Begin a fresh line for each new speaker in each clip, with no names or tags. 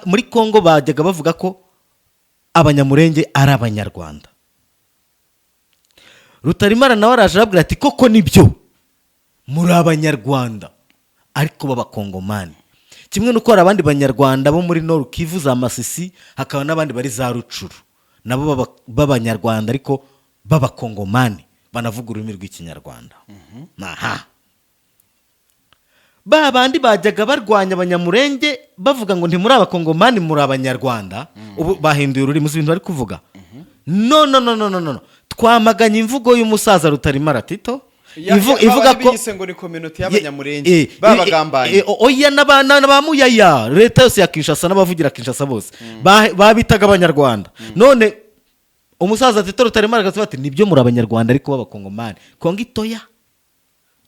Muri Kongo bajyaga bavuga ko Abanyamurenge ari Abanyarwanda. Rutarimara nawe araje arabwira ati: "Koko nibyo, muri Abanyarwanda ariko b'Abakongomani." Kimwe n'uko hari abandi Banyarwanda bo muri Nord Kivu, za Masisi, hakaba n'abandi bari za Rutshuru nabo b'Abanyarwanda ariko b'Abakongomani, banavuga ururimi rw'Ikinyarwanda. Aha ba bandi bajyaga barwanya Abanyamurenge bavuga ngo ntimuri Abakongomani, muri Abanyarwanda, ubu bahinduye ururimi. Uzi ibintu bari kuvuga? "No, no, no, no, no, no, twamaganye imvugo y'umusaza Rutarimara Tito." Ivuga ko
biyise ngo ni communauté y'Abanyamurenge babagambanye.
Oya, n'aba Muyaya, leta yose ya Kinshasa n'abavugira Kinshasa bose babitaga Abanyarwanda. None umusaza Tito Rutaremara agasobanura ati: "Nibyo, muri Abanyarwanda ariko b'Abakongomani." Kongo itoya,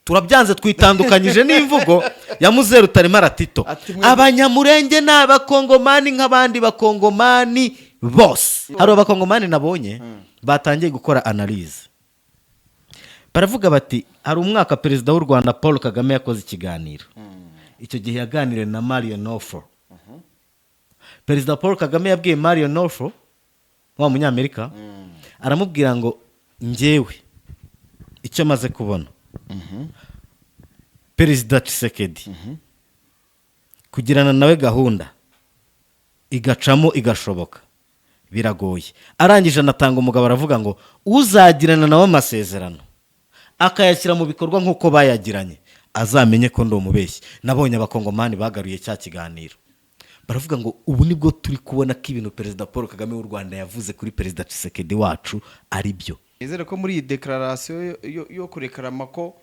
turabyanze, twitandukanyije n'imvugo ya muzeru Rutaremara Tito.
Ati
Abanyamurenge ni Abakongomani nk'abandi Bakongomani bose. Hari Abakongomani nabonye batangiye gukora analyse, baravuga bati hari umwaka Perezida w'u Rwanda Paul Kagame yakoze ikiganiro. Icyo gihe yaganiriye na Mario Nofo. Perezida Paul Kagame yabwiye Mario Nofo wa Munyamerika, aramubwira ngo: "Njyewe icyo maze kubona, Perezida Tshisekedi kugirana nawe gahunda igacamo igashoboka biragoye." Arangije anatanga umugabo, aravuga ngo uzagirana nawe amasezerano akayashyira mu bikorwa nk'uko bayagiranye azamenye ko ndi umubeshyi. Nabonye Abakongomani bagaruye cya kiganiro, baravuga ngo ubu nibwo turi kubona ko ibintu Perezida Paul Kagame w'u Rwanda yavuze kuri Perezida Tshisekedi wacu ari byo.
Nizere ko muri iyi déclaration yo kurekarama ko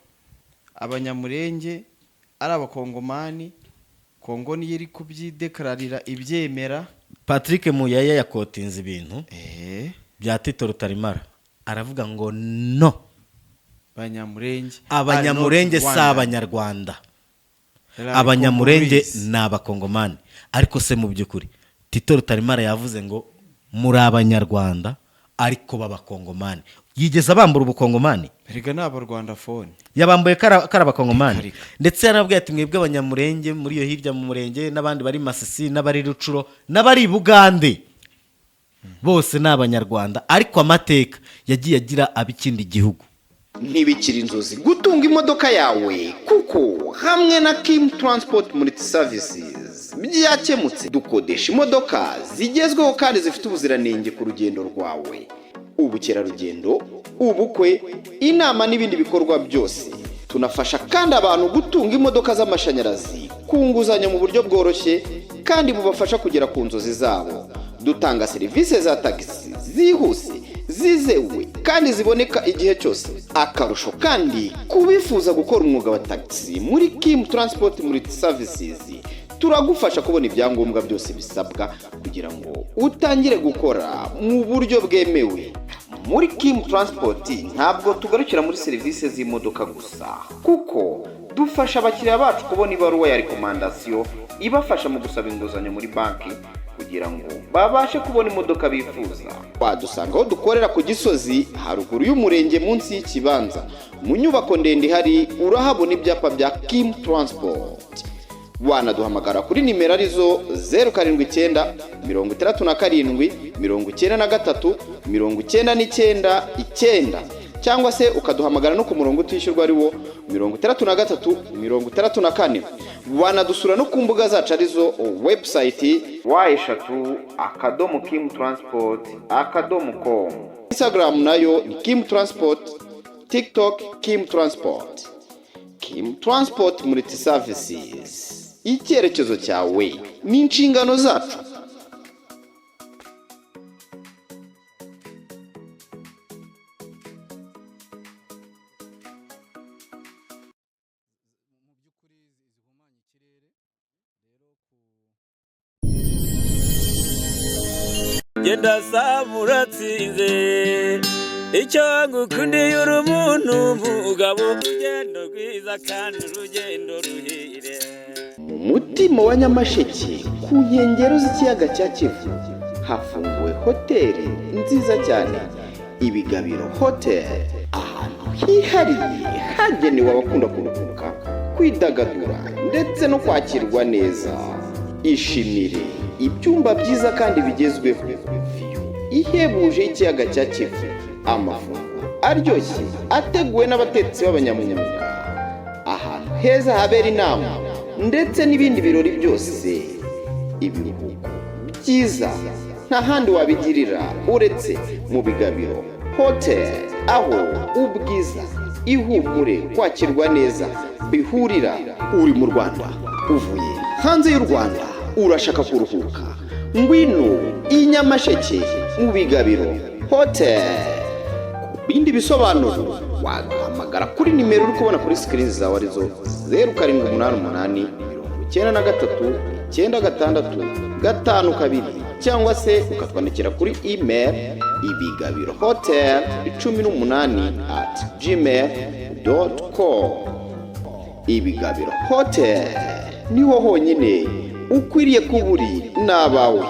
Abanyamurenge ari Abakongomani, Kongo niyo iri kubyidekararira ibyemera.
Patrick Muyaya yakotinze ibintu bya Tito Rutarimara, aravuga ngo no
Abanyamurenge
Abanyamurenge si Abanyarwanda, Abanyamurenge ni Abakongomani. Ariko se mu by'ukuri Tito Rutarimara yavuze ngo muri Abanyarwanda ariko b'Abakongomani, yigeze abambura ubukongomani?
Erega ni Abarwandafone.
Yabambuye ko ari Abakongomani.
Reka.
Ndetse yarababwiye ati: "Mwebwe Abanyamurenge muri iyo hirya mu murenge n'abandi bari Masisi n'abari Rutshuru n'abari Bugande bose ni Abanyarwanda, ariko amateka yagiye agira ab'ikindi gihugu."
Ntibikiri inzozi gutunga imodoka yawe, kuko hamwe na Kim Transport Multi Services byakemutse. Dukodesha imodoka zigezweho kandi zifite ubuziranenge ku rugendo rwawe, ubukerarugendo, ubukwe, inama n'ibindi bikorwa byose. Tunafasha kandi abantu gutunga imodoka z'amashanyarazi ku nguzanyo mu buryo bworoshye kandi bubafasha kugera ku nzozi zabo. Dutanga serivisi za tagisi zihuse, zizewe kandi ziboneka igihe cyose. Akarusho kandi, ku bifuza gukora umwuga wa tagisi, muri Kim Transport Multi Services turagufasha kubona ibyangombwa byose bisabwa kugira ngo utangire gukora mu buryo bwemewe. Muri Kim Transport ntabwo tugarukira muri serivisi z'imodoka gusa, kuko dufasha abakiriya bacu kubona ibaruwa ya recommandation ibafasha mu gusaba inguzanyo muri banki kugira ngo babashe kubona imodoka bifuza. Wadusanga aho dukorera ku Gisozi, haruguru y'umurenge, munsi y'ikibanza, mu nyubako ndende ihari urahabona ibyapa bya Kim Transport. Wanaduhamagara kuri nimero arizo 079 67 99 99, cyangwa se ukaduhamagara no ku murongo utishyurwa ari wo 63 64. Wanadusura no ku mbuga zacu arizo website www.kimtransport.com, Instagram nayo ni Kim Transport, TikTok Kim Transport. Kim Transport Multi Services, icyerekezo cyawe ni inshingano zacu.
Mu by'ukuri zihumanya ikirere rero ku
Genda saba uratsinze, icyo ngukundiye uri umuntu mugabo, urugendo rwiza kandi urugendo ruhire.
Mu mutima wa Nyamasheke, ku nkengero z'ikiyaga cya Kivu, hafunguwe hoteli nziza cyane, Ibigabiro Hoteli, ahantu hihariye hagenewe abakunda kuruhuka, kwidagadura ndetse no kwakirwa neza. Ishimire. Ibyumba byiza kandi bigezweho, view ihebuje y'ikiyaga cya Kivu, amafunguro aryoshye ateguwe n'abatetsi b'abanyamwuga, ahantu heza habera inama ndetse n'ibindi birori byose, ibiruhuko byiza nta handi wabigirira uretse mu Bigabiro Hotel, aho ubwiza, ihumure, kwakirwa neza bihurira. Uri mu Rwanda, uvuye hanze y'u Rwanda, urashaka kuruhuka, ngwino i Nyamasheke mu Bigabiro Hotel. Ku bindi bisobanuro waduhamagara kuri nimero uri kubona kuri screen zawe, arizo 0788939652, cyangwa se ukatwandikira kuri email ibigabirohotel18@gmail.com. Ibigabiro Hotel niho honyine ukwiriye kuba uri n'abawe.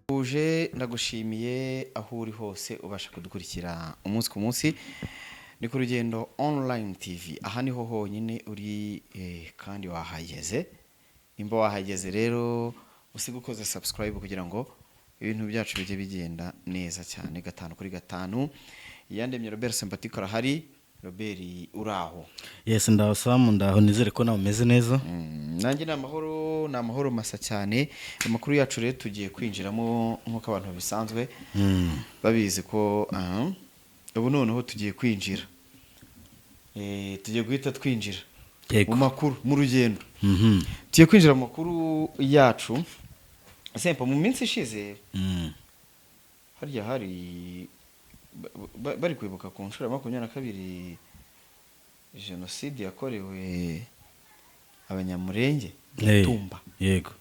Uje ndagushimiye aho uri hose ubasha kudukurikira umunsi ku munsi. Ni ku Rugendo Online TV, aha niho honyine uri kandi wahageze. Nimba wahageze rero, usiga ukoze subscribe kugira ngo ibintu byacu bijye bigenda neza cyane gatanu kuri gatanu. Iyandemye Robert Sympatique arahari. Robert, uraho?
Yes, ndaho Samu, ndaho, nizere ko nawe umeze neza.
Nanjye ni amahoro, ni amahoro masa cyane. Amakuru yacu rero tugiye kwinjiramo nk'uko abantu bisanzwe babizi ko aha, ubu noneho tugiye kwinjira, tugiye guhita twinjira mu makuru, mu rugendo. Tugiye kwinjira mu makuru yacu. Sempa, mu minsi ishize harya hari bari kwibuka ku nshuro ya 22 jenoside yakorewe Abanyamurenge, Gatumba.
Yego.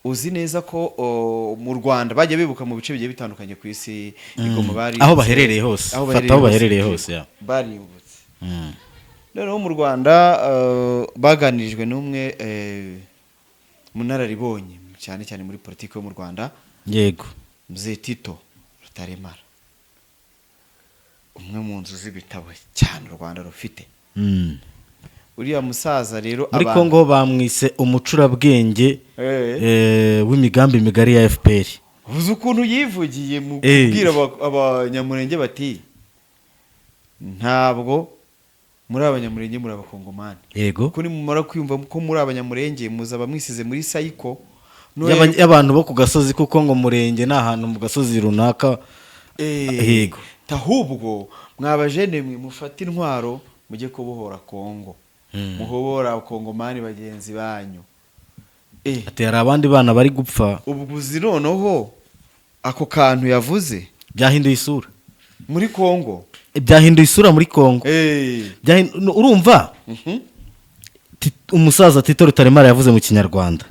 Uzi neza ko mu Rwanda bajya bibuka, mu bice bigiye bitandukanye ku isi, i Goma barimbutse.
Aho baherereye hose.
Aho
Fata aho baherereye hose, ya.
Barimbutse. Noneho mu Rwanda baganirijwe n'umwe mu nararibonye cyane cyane muri politiki yo mu Rwanda, Mzee Tito Rutaremara, umwe mu nzu z'ibitabo cyane u Rwanda rufite. Uriya musaza rero
Muri Kongo bamwise umucurabwenge w'imigambi migari ya FPR.
Uzi ukuntu yivugiye mu kubwira Abanyamurenge bati: "Ntabwo muri Abanyamurenge, muri Abakongomani." Kuko nimumara kwiyumva ko muri Abanyamurenge, muzaba mwisize muri sayiko.
Y'abantu bo ku gasozi, kuko ngo murenge ni ahantu mu gasozi runaka. Yego.
Ahubwo mwabajene mwe, mufate intwaro mujye kubohora Kongo, muhobora Abakongomani bagenzi banyu.
Ati hari abandi bana bari gupfa.
Ubwo uzi noneho ako kantu yavuze
Byahinduye isura
muri Kongo.
Byahinduye isura muri Kongo. No, urumva, umusaza Tito Rutaremara yavuze mu Kinyarwanda.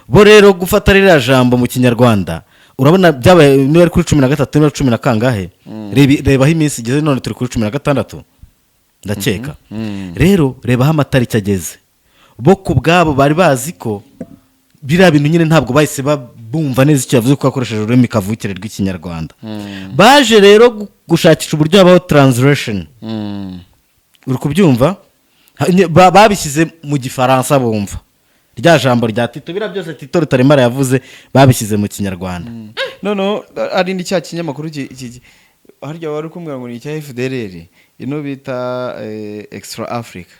Bo rero gufata ririya jambo mu Kinyarwanda, urabona byabaye niba ari kuri 13, niba ari cumi na kangahe, reba aho iminsi igeze none, turi kuri 16 ndakeka. Rero reba aho amatariki ageze. Bo ku bwabo bari bazi ko biriya bintu nyine ntabwo bahise bumva neza icyo yavuze, kuko akoresheje ururimi kavukire rw'Ikinyarwanda. Baje rero gushakisha uburyo habaho translation. Uri kubyumva? Babishyize mu Gifaransa, bumva rya jambo rya Tito, biriya byose Tito Rutaremara yavuze babishyize mu Kinyarwanda.
Noneho ari ni cya kinyamakuru harya wari kumbwira ngo ni icya FDLR, ino bita Extra Africa.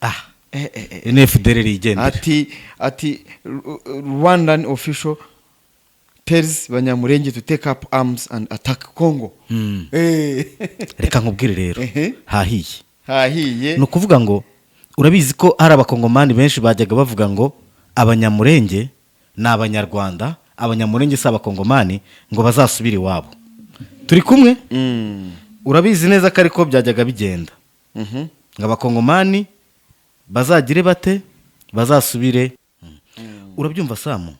Ah, ni FDLR yigendera.
Ati "Rwandan official tells Banyamurenge to take up arms and attack Congo."
Reka nkubwire rero. Hahiye.
Hahiye.
Ni ukuvuga ngo urabizi ko hari Abakongomani benshi bajyaga bavuga ngo Abanyamurenge ni Abanyarwanda, Abanyamurenge si Abakongomani, ngo bazasubire iwabo. Turi kumwe? Urabizi neza ko ariko byajyaga bigenda, ngo Abakongomani bazagire bate, bazasubire. Urabyumva Samu,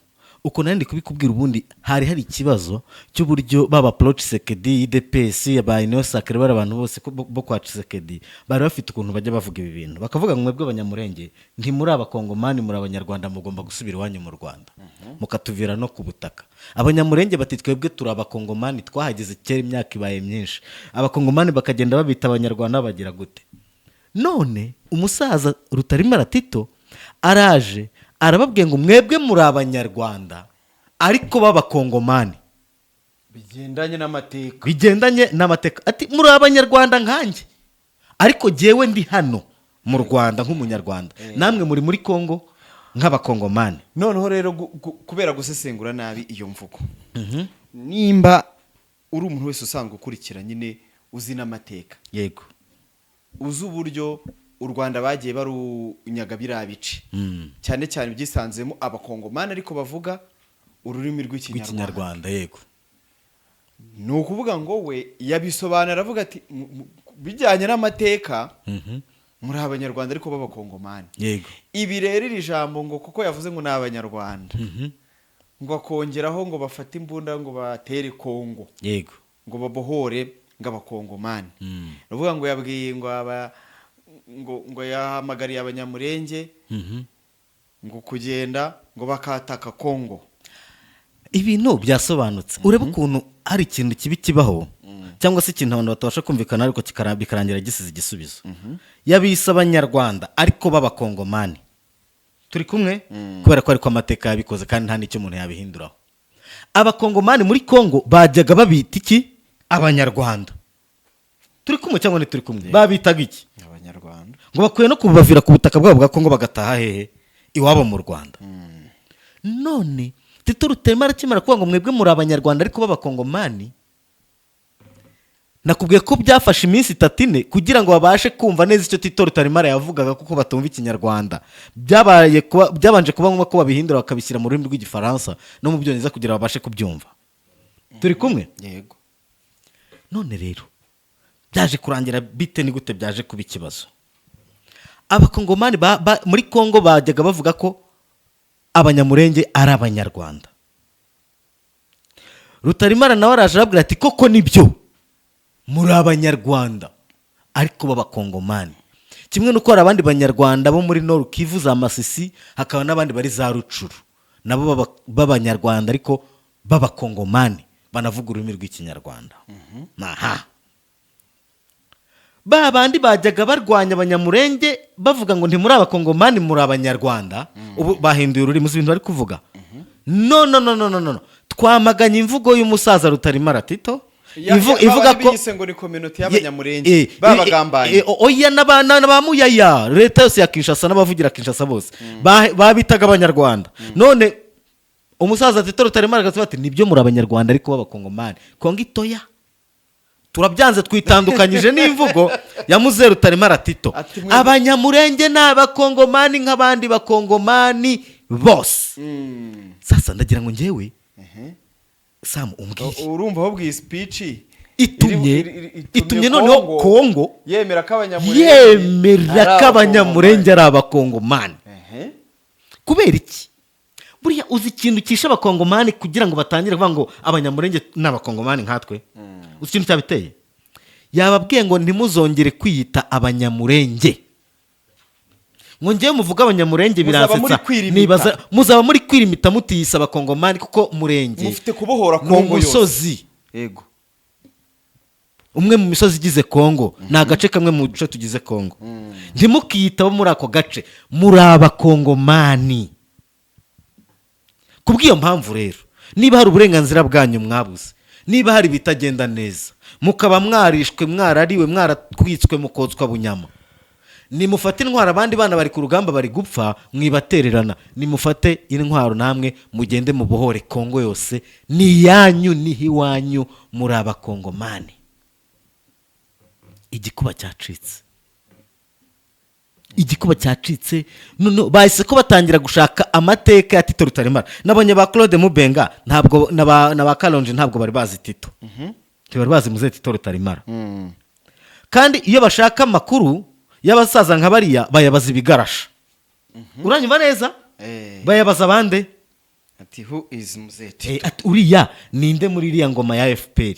uko nari ndi kubikubwira, ubundi hari hari ikibazo cy'uburyo baba pro Tshisekedi, UDPS, ba Union Sacrée, bari abantu bose bo kwa Tshisekedi bari bafite ukuntu bajya bavuga ibi bintu, bakavuga ngo mwebwe Abanyamurenge ntimuri Abakongomani, muri Abanyarwanda, mugomba gusubira iwanyu mu Rwanda, mukatuvira no ku butaka. Abanyamurenge bati: "Twebwe turi Abakongomani, twahageze kera, imyaka ibaye myinshi." Abakongomani bakagenda babita Abanyarwanda, bagira gute. None umusaza Rutaremara Tito araje. Arababwiye ngo mwebwe muri Abanyarwanda ariko b'Abakongomani.
Bigendanye n'amateka.
Bigendanye n'amateka. Ati muri Abanyarwanda nkanjye, ariko jyewe ndi hano mu Rwanda nk'Umunyarwanda, namwe muri muri Kongo nk'Abakongomani.
Noneho rero kubera gusesengura nabi iyo mvugo, nimba uri umuntu wese usanzwe ukurikira nyine, uzi n'amateka, uzi uburyo u Rwanda bagiye barunyaga biriya bice, cyane cyane byisanzemo Abakongomani ariko bavuga ururimi rw'Ikinyarwanda.
Rw'ikinyarwanda, yego.
Ni ukuvuga ngo we yabisobanura aravuga ati bijyanye n'amateka muri Abanyarwanda ariko b'Abakongomani. Ibi rero, iri jambo ngo kuko yavuze ngo ni Abanyarwanda, ngo akongeraho ngo bafate imbunda ngo batere Kongo, ngo babohore ngo Abakongomani, ni ukuvuga ngo yabwiye ngo aba ngo yahamagariye Abanyamurenge ngo kugenda ngo bakataka Kongo.
Ibintu byasobanutse. Urebe ukuntu hari ikintu kibi kibaho, cyangwa se ikintu abantu batabasha kumvikana, ariko bikarangira gisize igisubizo. Yabise Abanyarwanda ariko b'Abakongomani, turi kumwe, kubera ko ariko amateka yabikoze kandi nta n'icyo umuntu yabihinduraho. Abakongomani muri Kongo bajyaga babita iki? Abanyarwanda. Turi kumwe cyangwa ntituri kumwe? Babitaga iki?
Abanyarwanda.
Ngo bakwiye no kubavira ku butaka bwabo bwa Kongo bagataha hehe? Iwabo mu Rwanda. None Tito Rutaremara akimara kuvuga ngo mwebwe muri Abanyarwanda ariko b'Abakongomani, nakubwiye ko byafashe iminsi 3, 4 kugira ngo babashe kumva neza icyo Tito Rutaremara yavugaga, kuko batumva Ikinyarwanda. Byabanje kuba ngombwa ko babihindura, bakabishyira mu rurimi rw'Igifaransa no mu Byongereza kugira babashe kubyumva. Turi kumwe?
Yego.
None rero byaje kurangira bite? Ni gute byaje kuba ikibazo? Abakongomani muri Kongo bajyaga bavuga ko Abanyamurenge ari Abanyarwanda. Rutarimara nawe araje arabwira ati koko nibyo, muri Abanyarwanda ariko b'Abakongomani, kimwe n'uko hari abandi Banyarwanda bo muri Nord Kivu, za Masisi, hakaba n'abandi bari za Rucuru nabo b'Abanyarwanda ariko b'Abakongomani banavuga ururimi rw'Ikinyarwanda. Aha ba bandi bajyaga barwanya Abanyamurenge bavuga ngo ntimuri Abakongomani, muri Abanyarwanda, ubu bahinduye ururimi. Uzi ibintu bari kuvuga? No, no, no, no, no, no, twamaganye imvugo y'umusaza Rutarimara Tito ivuga ko
biyise ngo ni communauté y'Abanyamurenge babagambanye.
Oya, n'aba Muyaya, leta yose ya Kinshasa n'abavugira Kinshasa bose babitaga Abanyarwanda. None umusaza Tito Rutaremara agasobanura ati nibyo, muri Abanyarwanda ariko b'Abakongomani. Kongo itoya, turabyanze, twitandukanyije n'imvugo ya muzehe Rutaremara Tito.
Ati mwe-
Abanyamurenge ni Abakongomani nk'abandi Bakongomani bose. Sasa ndagira ngo njyewe, Samu, umbwire.
Urumva ahubwo iyi speech
Itumye itumye noneho Kongo
yemera ko Abanyamurenge
yemera
ari
ko Abanyamurenge ari Abakongomani.
Ehe.
Kubera iki? Buriya uzi ikintu kishe Abakongomani kugira ngo batangire kuvuga ngo Abanyamurenge ni Abakongomani nkatwe? Uzi ikintu cyabiteye? Yababwiye ngo ntimuzongere kwiyita Abanyamurenge, ngo ngewe muvuge Abanyamurenge
Muzaba
biransetsa.
muri kwirimita.
Nibaza muzaba muri kwirimita mutiyise Abakongomani, kuko Murenge
Mufite kubohora
ni
Kongo yose.
umusozi umwe mu misozi igize Kongo, ni agace kamwe mu duce tugize Kongo. Ntimukiyite abo muri ako gace, muri Abakongomani. Ku bw'iyo mpamvu rero, niba hari uburenganzira bwanyu mwabuze, niba hari ibitagenda neza, mukaba mwarishwe, mwarariwe, mwaratwitswe, mukotswa bunyama, nimufate intwaro. Abandi bana bari ku rugamba bari gupfa, mwibatererana. Nimufate intwaro namwe mugende mubohore Kongo yose, ni iyanyu, niho iwanyu, muri Abakongomani. Igikuba cyacitse, igikuba cyacitse. None bahise ko batangira gushaka amateka ya Tito Rutaremara. Nabonye ba Claude Mubenga ntabwo na ba Kalonji ntabwo bari bazi Tito, ntibari bazi muzehe Tito Rutaremara. Kandi iyo bashaka amakuru y'abasaza nka bariya bayabaza ibigarasha. Uranyumva neza? Bayabaza abande.
Ati who is Mzee Tito?
Ati uriya ninde muri iriya ngoma ya FPR?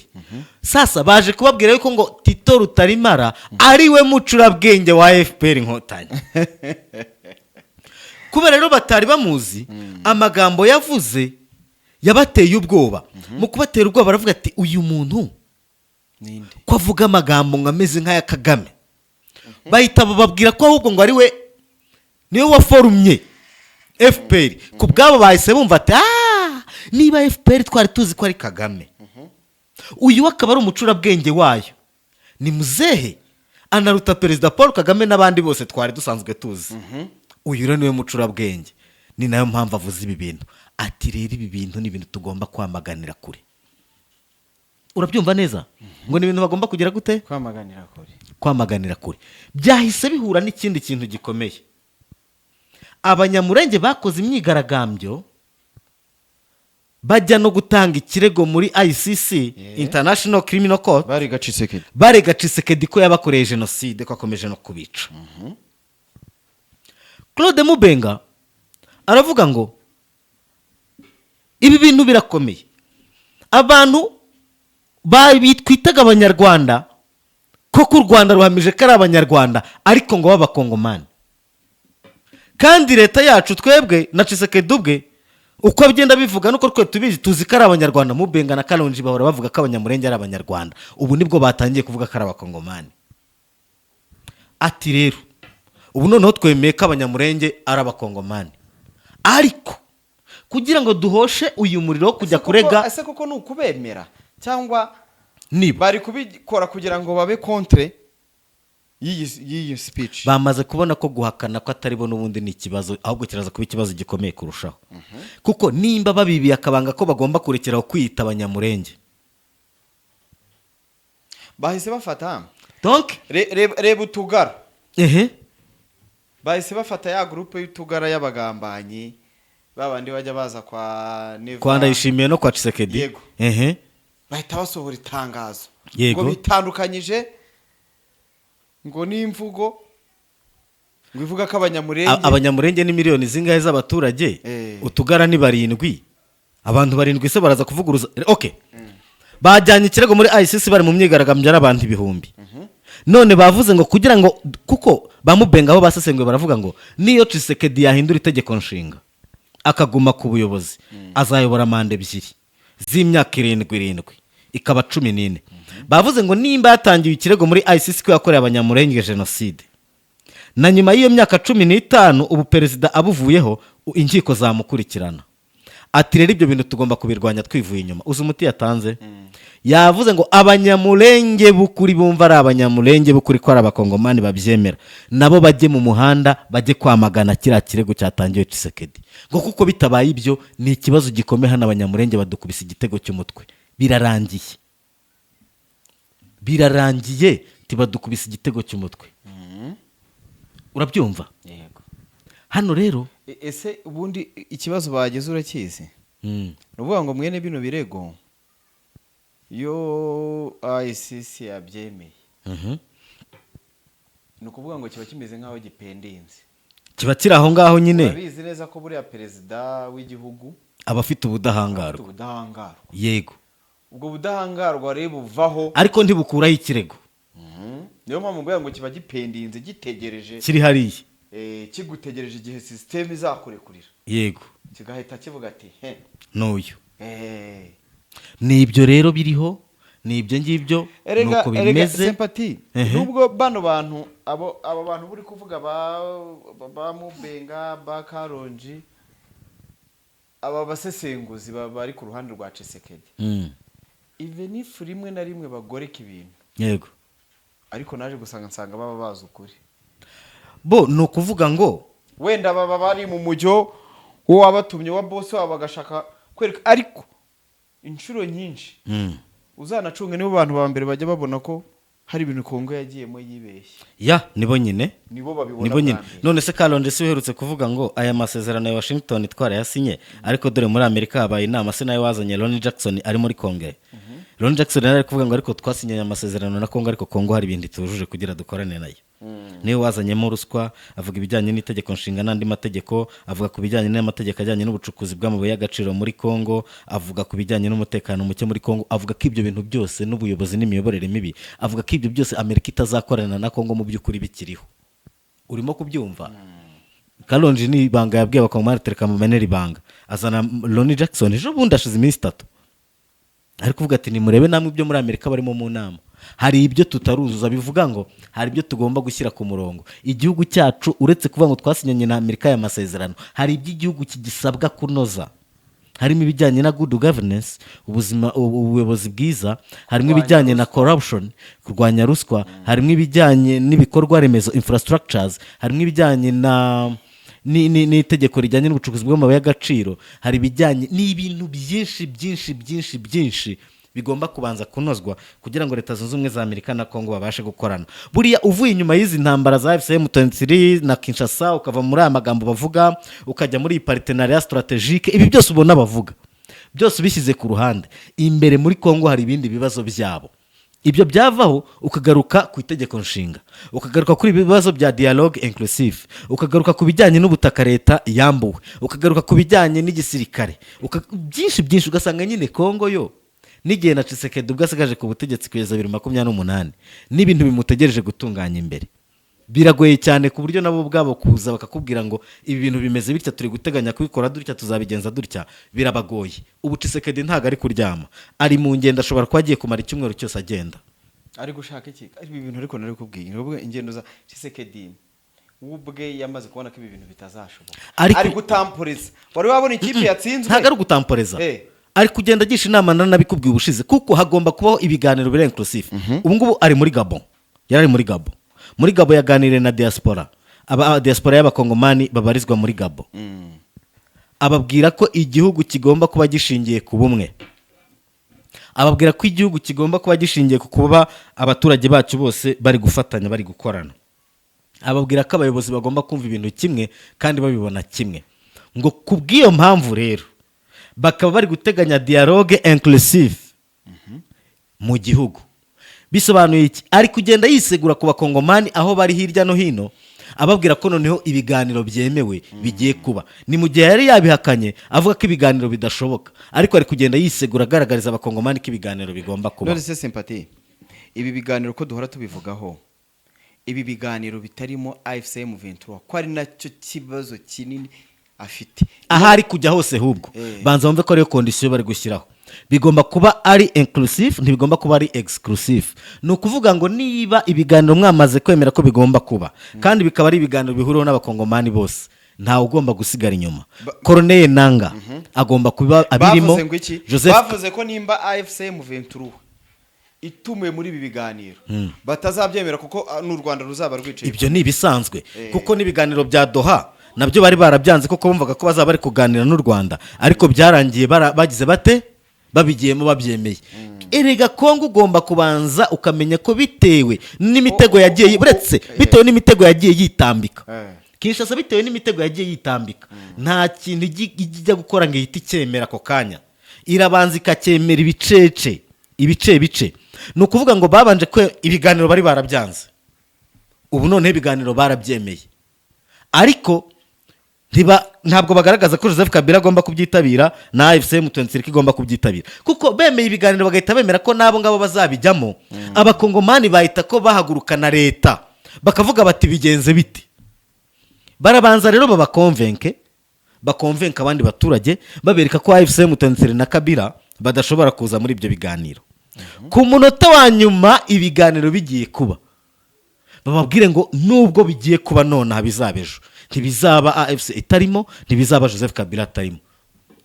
Sasa baje kubabwira yuko ngo Tito Rutarimara ari we mucurabwenge wa FPR Inkotanyi. Kubera rero batari bamuzi, amagambo yavuze yabateye ubwoba. Mu kubatera ubwoba baravuga ati uyu muntu
Ninde?
ko avuga amagambo ngo ameze nk'aya Kagame? Bahita bababwira ko ahubwo ngo ari we, niwe waforumye. FPR ku bwabo bahise bumva ati: "Ah, niba FPR twari tuzi ko ari Kagame, uyu we akaba ari umucurabwenge wayo, ni muzehe anaruta Perezida Paul Kagame n'abandi bose twari dusanzwe tuzi. Uyu rero niwe mucurabwenge, ni nayo mpamvu avuze ibi bintu." Ati: "Rero ibi bintu ni ibintu tugomba kwamaganira kure." Urabyumva neza ngo ni ibintu bagomba kugira gute?
Kwamaganira kure.
Kwamaganira kure. Byahise bihura n'ikindi kintu gikomeye. Abanyamurenge bakoze imyigaragambyo, bajya no gutanga ikirego muri ICC, International Criminal Court.
Bari Tshisekedi.
Barega Tshisekedi ko yabakoreye jenoside, ko akomeje no kubica. Claude Mubenga aravuga ngo ibi bintu birakomeye, abantu bitwitaga Abanyarwanda, koko u Rwanda ruhamije ko ari Abanyarwanda, ariko ngo b'Abakongomani, kandi leta yacu twebwe na Tshisekedi ubwe uko agenda bivuga nuko twe tubizi, tuzi ko ari Abanyarwanda. Mubenga na Karonji bahora bavuga ko Abanyamurenge ari Abanyarwanda, ubu nibwo batangiye kuvuga ko ari Abakongomani. Ati: "Rero ubu noneho twemeye ko Abanyamurenge ari Abakongomani, ariko kugira ngo duhoshe uyu muriro wo kujya kurega."
Ese koko ni ukubemera cyangwa
Niba
bari kubikora kugira ngo babe contre y'iyi speech?
Bamaze kubona ko guhakana ko atari bo n'ubundi ni ikibazo, ahubwo kiraza kuba ikibazo gikomeye kurushaho, kuko nimba babibiye akabanga ko bagomba kurekeraho kwiyita Abanyamurenge.
Bahise bafata
Donc
reba utugara. Bahise bafata ya groupe y'utugara y'abagambanyi, babandi bajya baza kwa Neva,
kwa Ndayishimiye no kwa Tshisekedi.
Yego. Bahita basohora itangazo ngo bitandukanyije ngo n'imvugo ngo ivuga ko Abanyamurenge
Abanyamurenge ni miliyoni zingahe z'abaturage? Utugara ni barindwi. Abantu barindwi se baraza kuvuguruza? Okay, bajyanye ikirego muri ICC bari mu myigaragambyo ari abantu ibihumbi. None bavuze ngo kugira ngo, kuko bamubenga bo basesenguye baravuga ngo niyo Tshisekedi yahindura itegeko nshinga akaguma ku buyobozi, azayobora manda ebyiri z'imyaka 7 7, ikaba 14. Bavuze ngo nimba yatangiwe ikirego muri ICC ko yakoreye Abanyamurenge jenoside, na nyuma y'iyo myaka 15 ubu perezida abuvuyeho, inkiko zamukurikirana. Ati: "Rero ibyo bintu tugomba kubirwanya twivuye inyuma." Uzi umuti yatanze? Yavuze ngo Abanyamurenge b'ukuri bumva ari Abanyamurenge b'ukuri ko ari Abakongomani babyemera, nabo bajye mu muhanda, bajye kwamagana kiriya kirego cyatangiwe Tshisekedi, ngo kuko bitabaye ibyo ni ikibazo gikomeye. Hano Abanyamurenge badukubise igitego cy'umutwe, birarangiye, birarangiye, tibadukubise igitego cy'umutwe. Urabyumva?
Yego.
Hano rero
Ese ubundi ikibazo bagize urakizi? Ni ukuvuga ngo mwene bino birego, iyo ICC yabyemeye, ni ukuvuga ngo kiba kimeze nk'aho gipendinze.
Kiba kiri aho ngaho nyine.
Urabizi neza ko buriya perezida w'igihugu
aba afite
afite
ubudahangarwa.
Ubudahangarwa. Ubwo budahangarwa rero buvaho,
ariko ntibukuraho ikirego.
Niyo mpamvu mvuga ngo kiba gipendinze, gitegereje.
Kiri hariya.
Kigutegereje igihe sisiteme izakurekurira, kigahita kivuga ati: "He."
N'uyu. Ni ibyo rero biriho, ni ibyo ngibyo.
Erega
Nuko
erega
bimeze.
Sempati, nubwo bano bantu, abo bantu buri kuvuga ba Mubenga, ba Karonji, aba basesenguzi bari ku ruhande rwa Tshisekedi, even if rimwe na rimwe bagoreka ibintu, ariko naje gusanga nsanga baba bazi ukuri.
Bo ni ukuvuga ngo
wenda baba bari mu mujyo w'uwabatumye, wa boss wabo, bagashaka kwereka, ariko inshuro nyinshi uzanacunga, nibo bantu ba mbere bajya babona ko hari ibintu Kongo yagiyemo yibeshye.
Ya, nibo nyine.
Nibo babibona
Nibo nyine.
bwa mbere.
None se Karonje si uherutse kuvuga ngo aya masezerano ya Washington twarayasinye, ariko dore muri Amerika habaye inama, se nawe wazanye Ronnie Jackson ari muri Kongere? Ronnie Jackson yari ari kuvuga ngo ariko twasinyanye amasezerano na Kongo, ariko Kongo hari ibintu itujuje kugira dukorane nayo. Niwe wazanyemo ruswa, avuga ibijyanye n'itegeko nshinga n'andi mategeko, avuga ku bijyanye n'amategeko ajyanye n'ubucukuzi bw'amabuye y'agaciro muri Kongo, avuga ku bijyanye n'umutekano muke muri Kongo, avuga ko ibyo bintu byose n'ubuyobozi n'imiyoborere mibi, avuga ko ibyo byose Amerika itazakorana na Kongo mu by'ukuri bikiriho. Urimo kubyumva? Karonji ni ibanga yabwiye Abakongomani, tereka mumenere ibanga. Azana Ronnie Jackson ejo bundi, hashize iminsi 3, ari kuvuga ati: "Nimurebe namwe ibyo muri Amerika barimo mu nama." Hari ibyo tutaruzuza, bivuga ngo hari ibyo tugomba gushyira ku murongo. Igihugu cyacu, uretse kuvuga ngo twasinyanye na Amerika aya masezerano, hari ibyo igihugu kigisabwa kunoza, harimo ibijyanye na good governance, ubuzima, ubuyobozi bwiza, harimo ibijyanye na corruption, kurwanya ruswa, harimo ibijyanye n'ibikorwa remezo, infrastructures, harimo ibijyanye na n'itegeko rijyanye n'ubucukuzi bw'amabuye y'agaciro, hari ibijyanye n'ibintu byinshi byinshi byinshi byinshi bigomba kubanza kunozwa kugira ngo Leta Zunze Ubumwe za Amerika na Kongo babashe gukorana. Buriya uvuye inyuma y'izi ntambara za AFC M23 na Kinshasa, ukava muri aya magambo bavuga, ukajya muri iyi partenariat stratégique, ibi byose ubona bavuga byose ubishyize ku ruhande, imbere muri Kongo hari ibindi bibazo byabo. Ibyo byavaho, ukagaruka ku itegeko nshinga, ukagaruka kuri ibi bibazo bya dialogue inclusive, ukagaruka ku bijyanye n'ubutaka leta yambuwe, ukagaruka ku bijyanye n'igisirikare, byinshi byinshi, ugasanga nyine Kongo yo n'igihe na Tshisekedi ubwo asigaje ku butegetsi kugeza 2028 n'ibintu bimutegereje gutunganya imbere biragoye cyane, ku buryo nabo ubwabo kuza bakakubwira ngo ibi bintu bimeze bitya, turi guteganya kubikora dutya, tuzabigenza dutya, birabagoye. Ubu Tshisekedi ntabwo ari kuryama, ari mu ngendo, ashobora kuba agiye kumara icyumweru cyose agenda.
Ari gushaka iki? Ibi bintu ariko nari kubwiye ni ubwo ingendo za Tshisekedi, we ubwe yamaze kubona ko ibi bintu bitazashoboka. Ari gutamporeza. Wari wabona ikipe yatsinzwe?
Ntabwo ari ugutamporeza. Ari kugenda agisha inama, nanabikubwiye ubushize, kuko hagomba kubaho ibiganiro biri inclusive. Ubu ngubu ari muri Gabon, yari ari muri Gabon. Muri Gabon yaganiriye na diaspora, aba diaspora y'Abakongomani babarizwa muri Gabon, ababwira ko igihugu kigomba kuba gishingiye ku bumwe, ababwira ko igihugu kigomba kuba gishingiye ku kuba abaturage bacu bose bari gufatanya, bari gukorana, ababwira ko abayobozi bagomba kumva ibintu kimwe kandi babibona kimwe. Ngo ku bw'iyo mpamvu rero bakaba bari guteganya dialogue inclusive mu gihugu. Bisobanuye iki? Ari kugenda yisegura ku Bakongomani aho bari hirya no hino, ababwira ko noneho ibiganiro byemewe bigiye kuba. Ni mu gihe yari yabihakanye avuga ko ibiganiro bidashoboka, ariko ari kugenda yisegura agaragariza Abakongomani ko ibiganiro bigomba kuba.
None se Sympathie, ibi biganiro ko duhora tubivugaho, ibi biganiro bitarimo AFC M23, ko ari nacyo kibazo kinini afite?
Aho ari kujya hose hubwo banza wumve ko ariyo condition bari gushyiraho: bigomba kuba ari inclusive, ntibigomba kuba ari exclusive. Ni ukuvuga ngo niba ibiganiro mwamaze kwemera ko bigomba kuba, kandi bikaba ari ibiganiro bihuriweho n'Abakongomani bose, ntawe ugomba gusigara inyuma. Corneille Nanga agomba kuba abirimo.
Bavuze ngo iki?
Joseph
Bavuze ko nimba AFC M23 itumiwe muri ibi biganiro batazabyemera, kuko n'u Rwanda ruzaba rwicaye.
Ibyo ni ibisanzwe, kuko n'ibiganiro bya Doha nabyo bari barabyanze, kuko bumvaga ko bazaba bari kuganira n'u Rwanda, ariko byarangiye bagize bate? Babigiyemo, babyemeye. Erega Kongo ugomba kubanza ukamenya ko bitewe n'imitego yagiye uretse bitewe n'imitego yagiye yitambika Kinshasa, bitewe n'imitego yagiye yitambika, nta kintu ijya gukora ngo ihite icyemera ako kanya. Irabanza ikacyemera ibicece, ibice bice. Ni ukuvuga ngo babanje ko ibiganiro bari barabyanze, ubu noneho ibiganiro barabyemeye, ariko ntabwo bagaragaza ko Joseph Kabila agomba kubyitabira na AFC M23 igomba kubyitabira, kuko bemeye ibiganiro bagahita bemera ko n'abo ngabo bazabijyamo, Abakongomani bahita ko bahaguruka na leta bakavuga bati: "Bigenze bite?" Barabanza rero babakonvenke, bakonvenka abandi baturage, babereka ko AFC M23 na Kabila badashobora kuza muri ibyo biganiro. Ku munota wa nyuma ibiganiro bigiye kuba, bababwire ngo nubwo bigiye kuba nonaha, bizaba ejo, ntibizaba AFC itarimo, ntibizaba Joseph Kabila atarimo.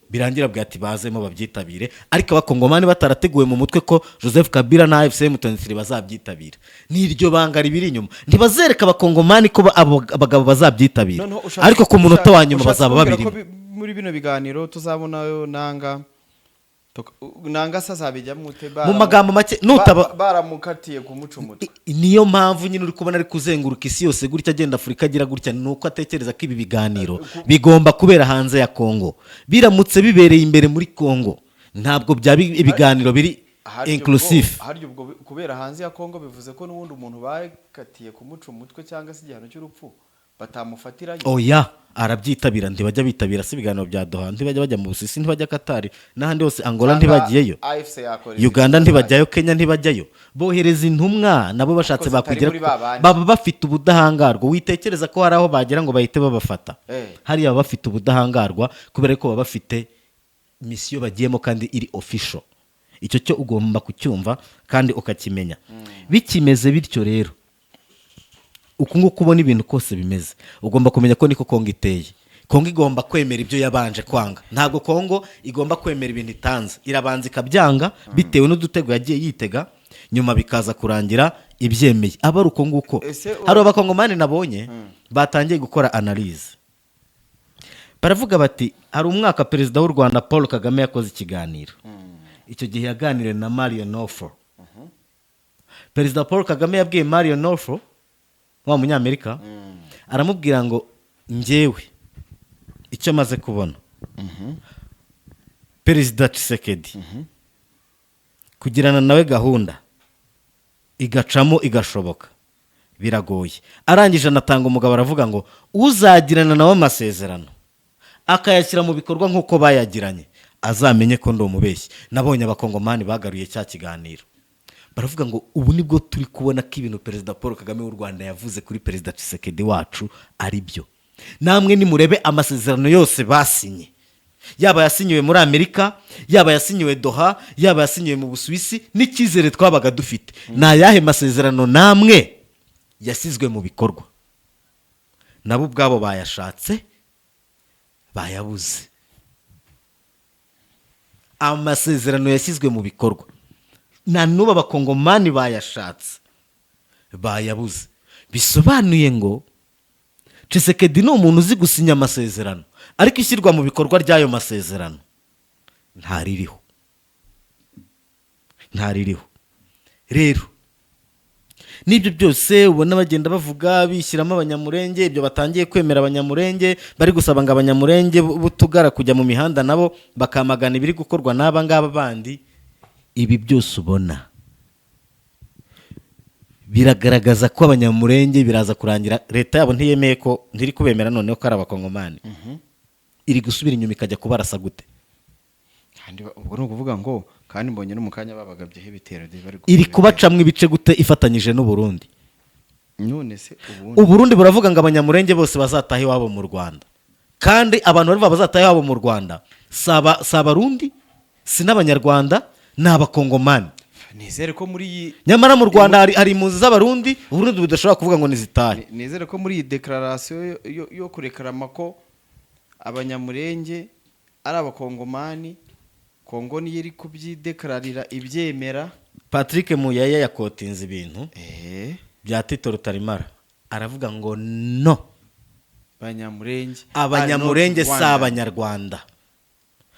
Birangira bwa ati bazemo babyitabire, ariko Abakongomani batarateguwe mu mutwe ko Joseph Kabila na AFC M23 bazabyitabira. Ni iryo banga ribiri inyuma. Ntibazereka Abakongomani ko abo abagabo bazabyitabira,
Noneho
ariko ku munota wa nyuma
ushatse
bazaba
kumbwira ko
babirimo.
Muri bino biganiro tuzabonayo Nanga? Nanga se azabijyamo ute?
Mu magambo make, nutaba
Baramukatiye kumuca umutwe.
Niyo mpamvu nyine uri kubona ari kuzenguruka isi yose gutya, agenda Afurika agira gutya, ni uko atekereza ko ibi biganiro bigomba kubera hanze ya Kongo. Biramutse bibereye imbere muri Kongo, ntabwo byaba ibiganiro biri inclusive.
Harya ubwo kubera hanze ya Kongo bivuze ko n'ubundi umuntu bakatiye kumuca umutwe cyangwa se igihano cy'urupfu batamufatirayo?
Oya, arabyitabira. Ntibajya bitabira si ibiganiro bya Doha? Ntibajya bajya mu Busuwisi? Ntibajya Katari n'ahandi hose? Angola
Cyangwa
ntibagiyeyo?
AFC yakora
Uganda
izi
ntibajyayo? Kenya ntibajyayo? Bohereza intumwa nabo bashatse
Ariko zitari
bakwigira
muri ba bandi.
Baba bafite ubudahangarwa. Witekereza ko hari aho bagera ngo bahite babafata. Hariya baba bafite ubudahangarwa kubera ko baba bafite mission bagiyemo kandi iri official. Icyo cyo ugomba kucyumva kandi ukakimenya. Bikimeze bityo rero, uku nguku ubona ibintu kose bimeze, ugomba kumenya ko niko Kongo iteye. Kongo igomba kwemera ibyo yabanje kwanga. Ntabwo Kongo igomba kwemera ibintu itanze, irabanza ikabyanga bitewe n'udutego yagiye yitega, nyuma bikaza kurangira ibyemeye. Aba ari uko nguko. Hari Abakongomani nabonye batangiye gukora analyse, baravuga bati hari umwaka Perezida w'u Rwanda Paul Kagame yakoze ikiganiro. Icyo gihe yaganiriye na Mario Nofo. Perezida Paul Kagame yabwiye Mario Nofo wa Munyamerika, aramubwira ngo: "Njyewe icyo maze kubona, Perezida Tshisekedi kugirana nawe gahunda igacamo igashoboka biragoye." Arangije anatanga umugabo, aravuga ngo uzagirana nawe amasezerano akayashyira mu bikorwa nk'uko bayagiranye azamenye ko ndi umubeshyi. Nabonye Abakongomani bagaruye cya kiganiro, baravuga ngo ubu nibwo turi kubona ko ibintu Perezida Paul Kagame w'u Rwanda yavuze kuri Perezida Tshisekedi wacu ari byo. Namwe nimurebe amasezerano yose basinye, yaba yasinyiwe muri Amerika, yaba yasinyiwe Doha, yaba yasinyiwe mu Busuwisi, n'icyizere twabaga dufite, ni ayahe masezerano namwe yashyizwe mu bikorwa? Nabo ubwabo bayashatse bayabuze. Amasezerano yashyizwe mu bikorwa, na n'ubu Abakongomani bayashatse bayabuze. Bisobanuye ngo Tshisekedi ni umuntu uzi gusinya amasezerano, ariko ishyirwa mu bikorwa ry'ayo masezerano ntaririho, ntaririho. Rero n'ibyo byose ubona bagenda bavuga bishyiramo Abanyamurenge, ibyo batangiye kwemera Abanyamurenge, bari gusaba ngo Abanyamurenge b'utugara kujya mu mihanda nabo bakamagana ibiri gukorwa n'aba ngaba bandi, ibi byose ubona biragaragaza ko Abanyamurenge biraza kurangira leta yabo ntiyemeye ko, ntiri kubemera noneho ko ari Abakongomani. Iri gusubira inyuma ikajya kubarasa gute?
Kandi ubwo ni ukuvuga ngo kandi mbonye no mu kanya babagabyeho ibitero bari
Iri kubacamwo ibice gute ifatanyije n'Uburundi?
None se ubundi
Uburundi buravuga ngo Abanyamurenge bose bazataha iwabo mu Rwanda, kandi abantu bari bazataha iwabo mu Rwanda si Abarundi, si n'Abanyarwanda, ni Abakongomani.
Nizere ko muri iyi
Nyamara mu Rwanda hari impunzi z'Abarundi Uburundi budashobora kuvuga ngo nizitahe.
Nizere ko muri iyi déclaration yo kurekarama ko Abanyamurenge ari Abakongomani, Kongo niyo iri kubyidekararira ibyemera.
Patrick Muyaya yakotinze ibintu bya Tito Rutarimara, aravuga ngo no
Banyamurenge
Abanyamurenge si Abanyarwanda,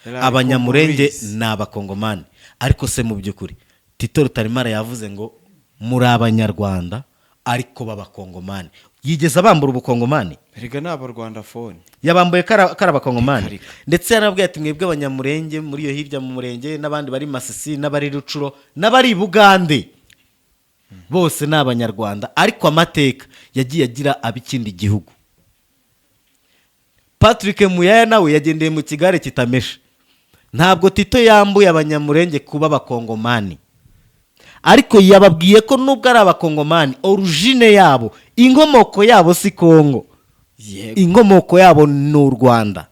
Abanyamurenge ni Abakongomani. Ariko se mu by'ukuri Tito Rutarimara yavuze ngo muri Abanyarwanda ariko b'Abakongomani, yigeze abambura Ubukongomani?
Erega ni Abarwandafone.
Yabambuye ko ari Abakongomani?
Reka.
Ndetse yarababwiye ati: "Mwebwe Abanyamurenge muri iyo hirya mu murenge, n'abandi bari Masisi, n'abari Rucuro, n'abari Bugande, bose ni Abanyarwanda, ariko amateka yagiye agira ab'ikindi gihugu." Patrick Muyaya nawe yagendeye mu kigare kitameshe. Ntabwo Tito yambuye Abanyamurenge kuba Abakongomani, ariko yababwiye ko nubwo ari Abakongomani, origine yabo, inkomoko yabo si Kongo, inkomoko yabo ni u Rwanda,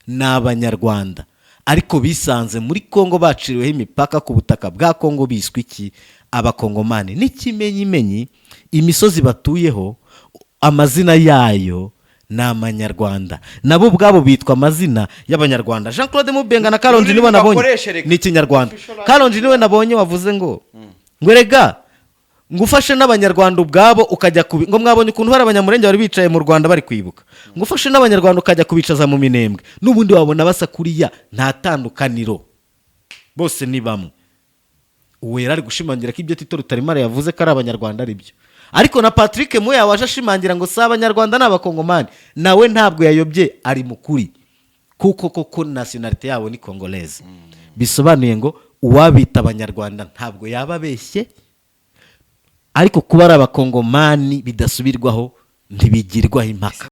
ni Abanyarwanda, ariko bisanze muri Kongo baciriweho imipaka ku butaka bwa Kongo, biswe iki? Abakongomani. N'ikimenyimenyi, imisozi batuyeho amazina yayo ni Amanyarwanda, nabo ubwabo bitwa amazina y'Abanyarwanda. Jean Claude Mubenga na Karonji nibo nabonye.
Bakoreshe reka.
Ni Ikinyarwanda. Karonji niwe nabonye wavuze ngo erega ngo ufashe n'Abanyarwanda ubwabo ukajya kubi, ngo mwabonye ukuntu hari Abanyamurenge bari bicaye mu Rwanda bari kwibuka, ngo ufashe n'Abanyarwanda ukajya kubicaza mu Minembwe, n'ubundi wabona basa kuriya, nta tandukaniro, bose ni bamwe. Uwo yari ari gushimangira ko ibyo Tito Rutarimara yavuze ko ari Abanyarwanda ari byo. Ariko na Patrick Muya waje ashimangira ngo si Abanyarwanda, ni Abakongomani, nawe ntabwo yayobye, ari mu kuri, kuko koko nationalité yabo ni congolaise. Bisobanuye ngo uwabita Abanyarwanda ntabwo yaba abeshye, ariko kuba ari Abakongomani bidasubirwaho, ntibigirwaho impaka.